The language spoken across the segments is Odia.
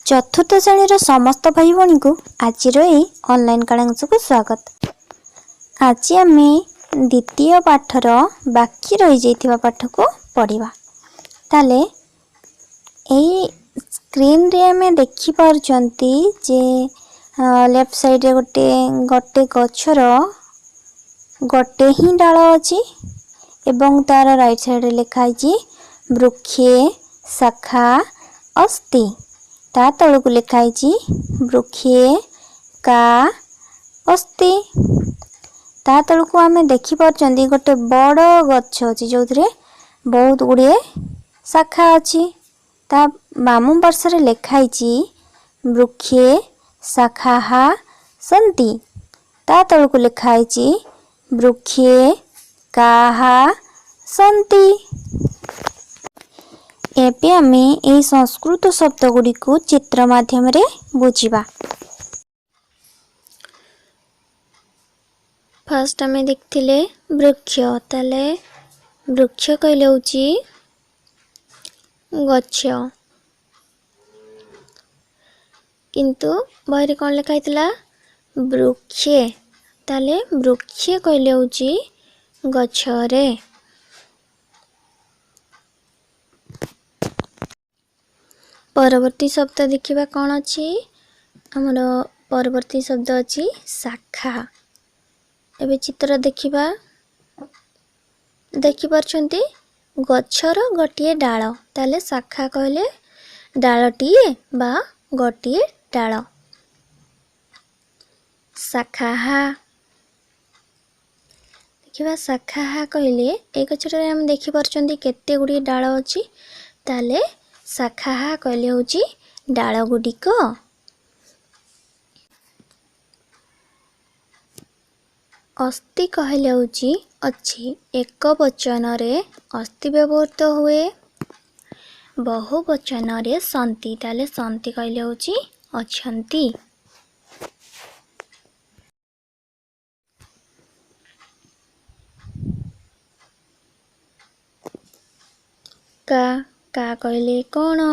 ଚତୁର୍ଥ ଶ୍ରେଣୀର ସମସ୍ତ ଭାଇ ଭଉଣୀଙ୍କୁ ଆଜିର ଏହି ଅନଲାଇନ୍ କାଳାଂଶକୁ ସ୍ୱାଗତ। ଆଜି ଆମେ ଦ୍ୱିତୀୟ ପାଠର ବାକି ରହିଯାଇଥିବା ପାଠକୁ ପଢ଼ିବା। ତାହେଲେ ଏଇ ସ୍କ୍ରିନ୍ରେ ଆମେ ଦେଖିପାରୁଛନ୍ତି ଯେ ଲେଫ୍ଟ ସାଇଡ଼୍ରେ ଗୋଟେ ଗୋଟେ ଗଛର ଗୋଟେ ହିଁ ଡାଳ ଅଛି ଏବଂ ତାର ରାଇଟ୍ ସାଇଡ଼୍ରେ ଲେଖା ହେଇଛି ବୃକ୍ଷେ ଶାଖା ଅସ୍ତି। ତା ତଳକୁ ଲେଖା ହେଇଛି ବୃକ୍ଷେ କା ଅସ୍ତି। ତା ତଳକୁ ଆମେ ଦେଖିପାରୁଛନ୍ତି ଗୋଟେ ବଡ଼ ଗଛ ଅଛି, ଯେଉଁଥିରେ ବହୁତ ଗୁଡ଼ିଏ ଶାଖା ଅଛି। ତା ବାମ ପାର୍ଶ୍ୱରେ ଲେଖା ହେଇଛି ବୃକ୍ଷେ ଶାଖାଃ ସନ୍ତି। ତା ତଳକୁ ଲେଖା ହେଇଛି ବୃକ୍ଷେ କାଃ ସନ୍ତି। ଏବେ ଆମେ ଏହି ସଂସ୍କୃତ ଶବ୍ଦ ଗୁଡ଼ିକୁ ଚିତ୍ର ମାଧ୍ୟମରେ ବୁଝିବା। ଫାର୍ଷ୍ଟ ଆମେ ଦେଖିଥିଲେ ବୃକ୍ଷ। ତାହେଲେ ବୃକ୍ଷ କହିଲେ ହେଉଛି ଗଛ। କିନ୍ତୁ ବହିରେ କ'ଣ ଲେଖା ହେଇଥିଲା? ବୃକ୍ଷେ। ତାହେଲେ ବୃକ୍ଷେ କହିଲେ ହେଉଛି ଗଛରେ। ପରବର୍ତ୍ତୀ ଶବ୍ଦ ଦେଖିବା କ'ଣ ଅଛି ଆମର। ପରବର୍ତ୍ତୀ ଶବ୍ଦ ଅଛି ଶାଖା। ଏବେ ଚିତ୍ର ଦେଖିବା। ଦେଖିପାରୁଛନ୍ତି ଗଛର ଗୋଟିଏ ଡାଳ। ତାହେଲେ ଶାଖା କହିଲେ ଡାଳଟିଏ ବା ଗୋଟିଏ ଡାଳ। ଶାଖାହା ଦେଖିବା। ଶାଖାହା କହିଲେ ଏଇ ଗଛଟାରେ ଆମେ ଦେଖିପାରୁଛନ୍ତି କେତେ ଗୁଡ଼ିଏ ଡାଳ ଅଛି। ତାହେଲେ ଶାଖାହା କହିଲେ ହେଉଛି ଡାଳ ଗୁଡ଼ିକ। ଅସ୍ତି କହିଲେ ହେଉଛି ଅଛି। ଏକ ବଚନରେ ଅସ୍ତି ବ୍ୟବହୃତ ହୁଏ, ବହୁ ବଚନରେ ସନ୍ତି। ତାହେଲେ ସନ୍ତି କହିଲେ ହେଉଛି ଅଛନ୍ତି। କା, କା କହିଲେ କ'ଣ?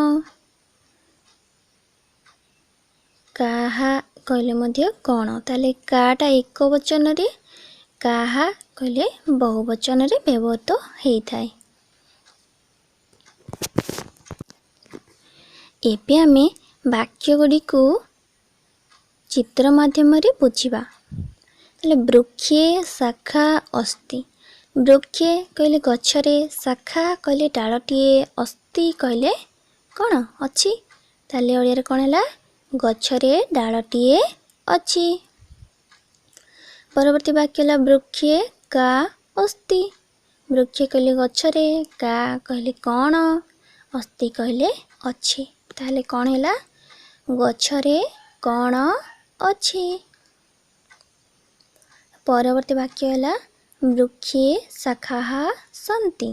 କାହା କହିଲେ ମଧ୍ୟ କ'ଣ? ତାହେଲେ କାଟା ଏକ ବଚନରେ, କାହା କହିଲେ ବହୁ ବଚନରେ ବ୍ୟବହୃତ ହେଇଥାଏ। ଏବେ ଆମେ ବାକ୍ୟ ଗୁଡ଼ିକୁ ଚିତ୍ର ମାଧ୍ୟମରେ ବୁଝିବା। ତାହେଲେ ବୃକ୍ଷେ ଶାଖା ଅସ୍ତି। ବୃକ୍ଷେ କହିଲେ ଗଛରେ, ଶାଖା କହିଲେ ଡାଳଟିଏ, ଅସ୍ତି କହିଲେ କ'ଣ ଅଛି। ତାହେଲେ ଓଡ଼ିଆରେ କ'ଣ ହେଲା? ଗଛରେ ଡାଳଟିଏ ଅଛି। ପରବର୍ତ୍ତୀ ବାକ୍ୟ ହେଲା ବୃକ୍ଷେ କା ଅସ୍ତି। ବୃକ୍ଷେ କହିଲେ ଗଛରେ, କା କହିଲେ କ'ଣ, ଅସ୍ତି କହିଲେ ଅଛି। ତାହେଲେ କ'ଣ ହେଲା? ଗଛରେ କ'ଣ ଅଛି। ପରବର୍ତ୍ତୀ ବାକ୍ୟ ହେଲା ବୃକ୍ଷେ ଶାଖାଃ ସନ୍ତି।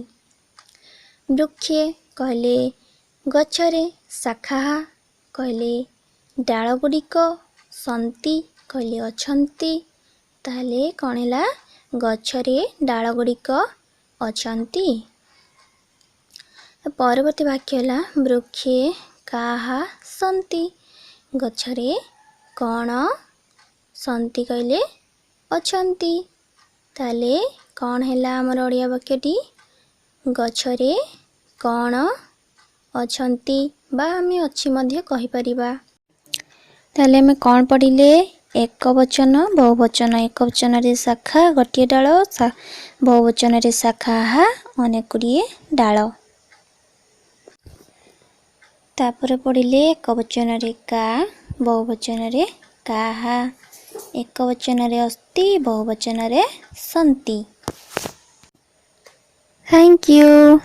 ବୃକ୍ଷେ କହିଲେ ଗଛରେ, ଶାଖାଃ କହିଲେ ଡାଳ ଗୁଡ଼ିକ, ସନ୍ତି କହିଲେ ଅଛନ୍ତି। ତାହେଲେ କ'ଣ ହେଲା? ଗଛରେ ଡାଳ ଗୁଡ଼ିକ ଅଛନ୍ତି। ପରବର୍ତ୍ତୀ ବାକ୍ୟ ହେଲା ବୃକ୍ଷେ କାହା ସନ୍ତି। ଗଛରେ କ'ଣ ସନ୍ତି କହିଲେ ଅଛନ୍ତି। ତାହେଲେ କ'ଣ ହେଲା ଆମର ଓଡ଼ିଆ ବାକ୍ୟଟି? ଗଛରେ କ'ଣ ଅଛନ୍ତି ବା ଆମେ ଅଛି ମଧ୍ୟ କହିପାରିବା। ତାହେଲେ ଆମେ କ'ଣ ପଢ଼ିଲେ? ଏକ ବଚନ, ବହୁବଚନ। ଏକ ବଚନରେ ଶାଖା ଗୋଟିଏ ଡାଳ, ବହୁବଚନରେ ଶାଖାହା ଅନେକ ଗୁଡ଼ିଏ ଡାଳ। ତାପରେ ପଢ଼ିଲେ ଏକ ବଚନରେ କା, ବହୁବଚନରେ କାହା। ଏକ ବଚନରେ ଅସ୍ତି, ବହୁବଚନରେ ସନ୍ତି। Thank you.